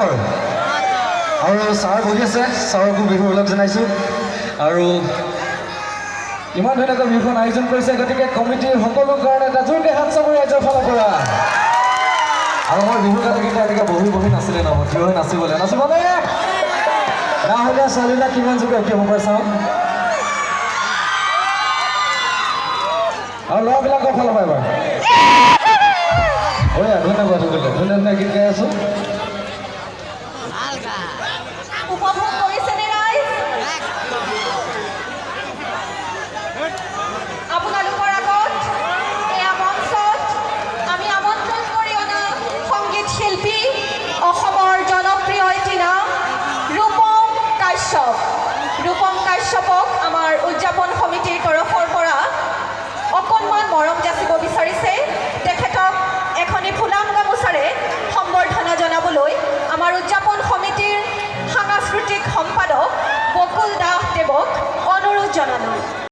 বাৰু? আৰু ছাৰ বহি আছে, ছাৰকো বিহুৰ ওলগ জনাইছোঁ। আৰু ইমান ধুনীয়াকৈ বিহুখন আয়োজন কৰিছে, গতিকে কমিটিৰ সকলো কাৰণে এটা জোৰকৈ হাত চাপৰি ৰাইজৰ ফালৰ পৰা। আৰু আমাৰ বিহু গালে কিন্তু এনেকৈ বহি বহি নাচিলে নহ'ব, থিয় হৈ নাচিবলৈ। নাচিবনে? নহ'লে ছোৱালীবিলাক কিমান জোৰকৈ উঠি হ'ব পাৰে চাওঁ। আৰু ল'ৰাবিলাকৰ ফালৰ পৰা এবাৰ। বঢ়িয়া, ধন্যবাদ সকলোকে। ধুনীয়া ধুনীয়া গীত গাই আছোঁ। উপভোগ কৰিছেনে ৰাইজ? আপোনালোকৰ আগত এয়া মঞ্চত আমি আমন্ত্ৰণ কৰি অনা সংগীত শিল্পী, অসমৰ জনপ্ৰিয় এটি নাম ৰূপম কাশ্যপ। ৰূপম কাশ্যপক আমাৰ উদযাপন সমিতিৰ তৰফৰ পৰা অকণমান মৰম যাচিব বিচাৰিছে। তেখেতক এখনি ফুলাম গামোচাৰে সম্বৰ্ধনা জনাবলৈ আমাৰ উদযাপন সমিতিৰ সাংস্কৃতিক সম্পাদক বকুল দাস দেৱক অনুৰোধ জনালোঁ।